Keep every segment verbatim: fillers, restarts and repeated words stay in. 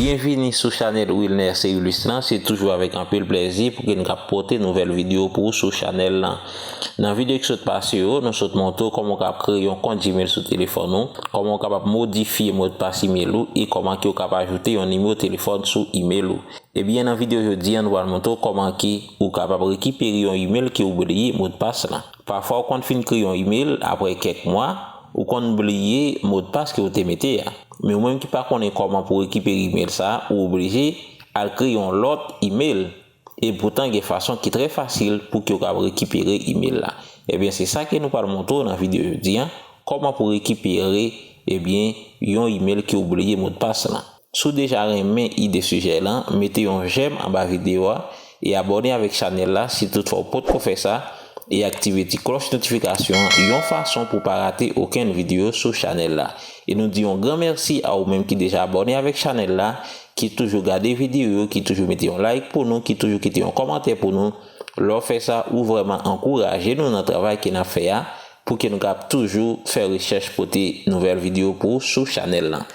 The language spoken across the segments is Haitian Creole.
Byenvini sou chanèl Wilner Cérilus lan, se toujou avèk anpil plèzi pou ke n k ap pote nouvèl videyo pou ou sou chanèl lan. Nan videyo ki sot pase yo, nou sot montre w kòman w ka ap kreye yon kont Gmail sou telefòn ou, kòman w kapab modifye modpas email ou e kòman ke w kapab ajoute yon nimewo telefòn sou email ou. Ebyen, nan videyo jodi a, nou pral montre w kòman ke ou kapab rekipere yon email ke w bliye modpas lan. Pafwa, w konn fin kreye yon email, apre kèk mwa, ou konn bliye modpas ke w te mete a. Men ou menm ki pa konnen kòman pou w rekipere email sa a, ou oblije al kreye yon lòt email. E poutan, gen fason ki trè fasil pou ke w kapab rekipere email la. Ebyen, se sa ke nou pral montre w nan videyo jodi a, kòman pou w rekipere, ebyen, yon email ke w bliye modpas lan. Si w deja renmen ide sijè lan, mete yon j'aime anba videyo a e abòne avèk chanèl la si toutfwa w potko fè sa, e aktive ti klòch notifikasyon an yon fason pou w pa rate okenn videyo sou chanèl la. E nou di yon gran mèsi a ou menm ki deja abòne avèk chanèl la, ki toujou gade videyo yo, ki toujou mete yon like pou nou, ki toujou kite yon kòmantè pou nou. Lè w fè sa, ou vrèman ankouraje nou nan travay ke n ap fè a, pou ke nou kab toujou fè rechèch pote nouvèl videyo pou ou sou chanèl lan.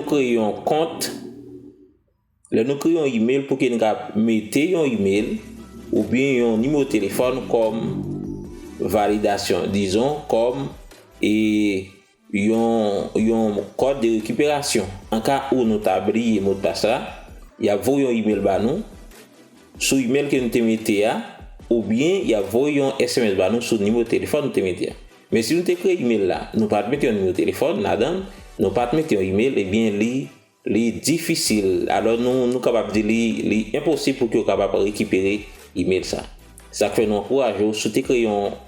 Nou kreye yon kont. Lè nou kreye yon email, pou ke n ka mete yon email oubyen yon nimewo telefòn kòm validasyon, dizon kòm, e, yon, yon kòd de rekiperasyon. An ka ou nou ta bliye modpas la, y ap voye yon email ba nou sou email ke nou te mete a, oubyen y ap voye yon S M S ba nou sou nimewo telefòn nou te mete a. Men si nou te kreye email la, nou pa t mete yon nimewo telefòn ladan l, nou pa t mete yon email, ebyen, li, li difisil. Alò, nou, nou kapab di li, li enposib pou ke w kapab rekipere email sa. Sa k fè nou ankouraje w, si w te kreye yon,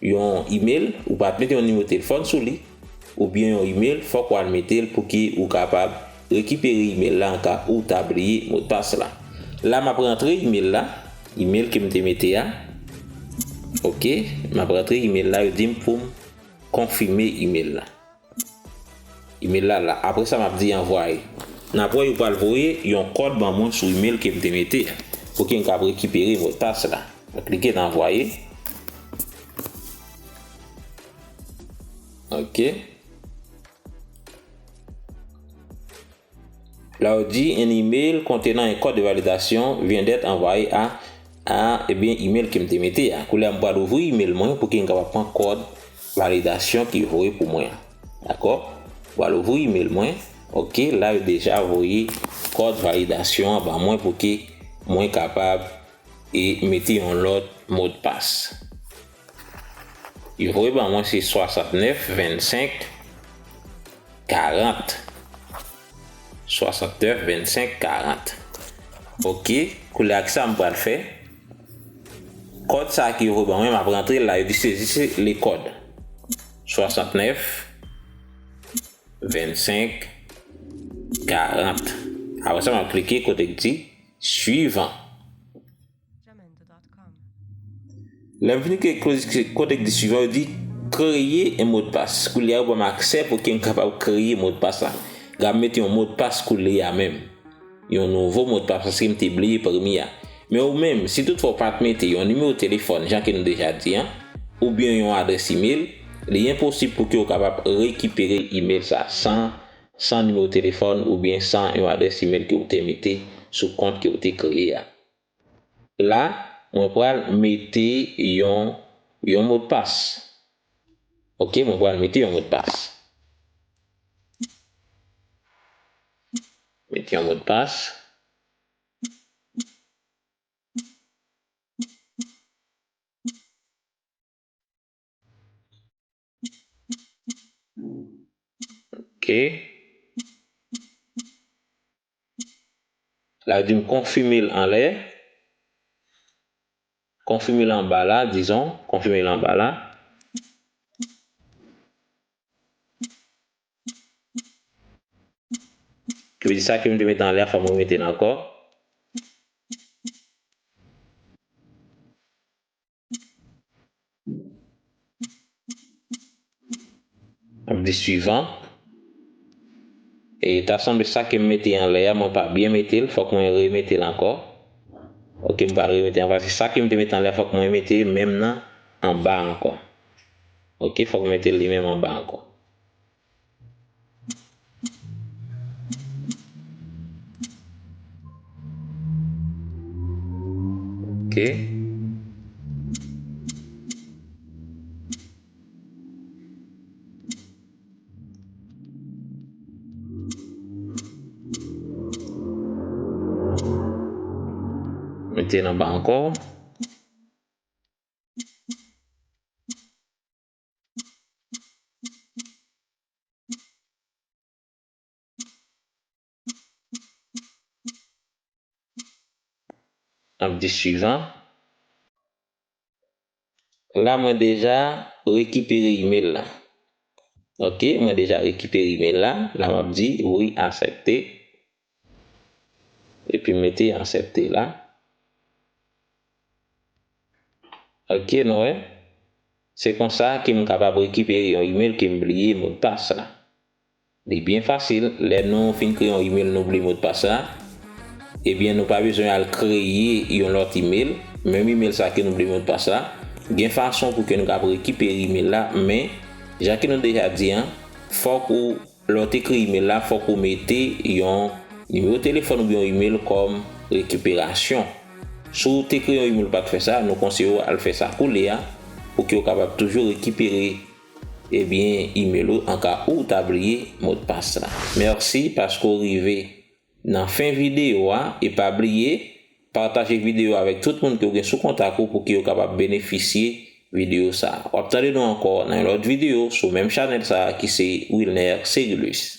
yon email, ou pa t mete yon nimewo telefòn sou li, oubyen yon email, fòk w al mete l pou ke ou kapab rekipere email la an ka ou ta bliye modpas la. La, m ap rantre email la, email ke m te mete a. Ok, m ap rantre email la, yo di m pou m konfime email la. Email la la. Apre sa, m ap di anvwaye. N ap wè yo pral voye yon kòd ban mwen sou email ke m te mete a, pou ke m kab rekipere modpas la. Mwen klike nan anvwaye. Ok. La, yo di, un email contenant un code de validation vient d'être envoyé à, à, ebyen, email ke m te mete a. Koulye a, m pral ouvri email mwen pou ke m kapab pran kòd validasyon ki voye pou mwen an. Dakò? M pral ouvri email mwen. Ok, la, yo deja voye kòd validasyon an ban mwen pou ke mwen kapab e mete yon lòt modpas. Yo voye ban mwen se swasantnèf vennsenk karant. Swasantnèf vennsenk karant. Ok, koulye a kisa m pral fè? Kòd sa ki yo voye ban mwen, m ap rantre l la, yo di sezisez le code. Swasantnèf vennsenk karant. Apre sa, m ap klike kote k di suivant. Lè m vin ke kote k di suivant, yo di kreye yon modpas. Koulye a, yo ban m aksè pou ke m kapab kreye modpas la. Gade, m mete yon modpas koulye a menm. yon nouvo modpas paske m te bliye premye a. Men ou menm, si toutfwa w pa t mete yon nimewo telefòn, jan ke nou deja di an, oubyen yon adrès imèl, li enposib pou ke w kapab rekipere imèl sa san, san nimewo telefòn oubyen san yon adrès imèl ke w te mete sou kont ke w te kreye a. La, mwen pral mete yon, yon modpas. Ok, mwen pral mete yon modpas. Mete yon modpas. Ok. La di m konfime l anlè. Konfime l anba la, dizon. Konfime l anba la. Ki vle di sa ke m te mete anlè a, fò mwen mete l ankò. M ap di suivant. E ta sanble sa ke m mete anlè a, mwen pa byen mete l, fòk mwen remete l ankò. Ok, m pral remete anba. Se sa ke m te mete anlè a, fòk mwen mete menm nan anba ankò. Ok, fòk mwen mete li menm anba ankò. Ok. Mete l anba ankò. N ap di suivant. La, mwen deja rekipere imèl la. Ok, mwen deja rekipere imèl la. La, m ap di wi, aksepte. Epi m mete aksepte la. Ok, nou wè. Se konsa ke m kapab rekipere yon imèl ke m bliye modpas la. Li byen fasil, lè nou fin kreye yon imèl, nou bliye modpas la, ebyen, nou pa bezwen al kreye yon lòt imèl, menm imèl sa ke nou bliye modpas la. Gen fason pou ke nou kapab rekipere imèl la, men, jan ke nou deja di an, fòk ou Lè w te kreye imèl la, fòk ou mete yon nimewo telefòn oubyen yon imèl kòm rekiperasyon. Si w te kreye yon imèl ou pa t fè sa, nou konseye w al fè sa koulye a pou ke w kapab toujou rekipere, ebyen, imèl ou anka ou ta bliye modpas la. Mèsi paske w rive nan fen videyo a e pa bliye pataje videyo avèk tout moun ke w gen sou kontak ou pou ke yo kapab benefisye videyo sa a. W ap tande nou ankò nan yon lòt videyo sou menm chanèl sa a ki se Wilner Cérilus.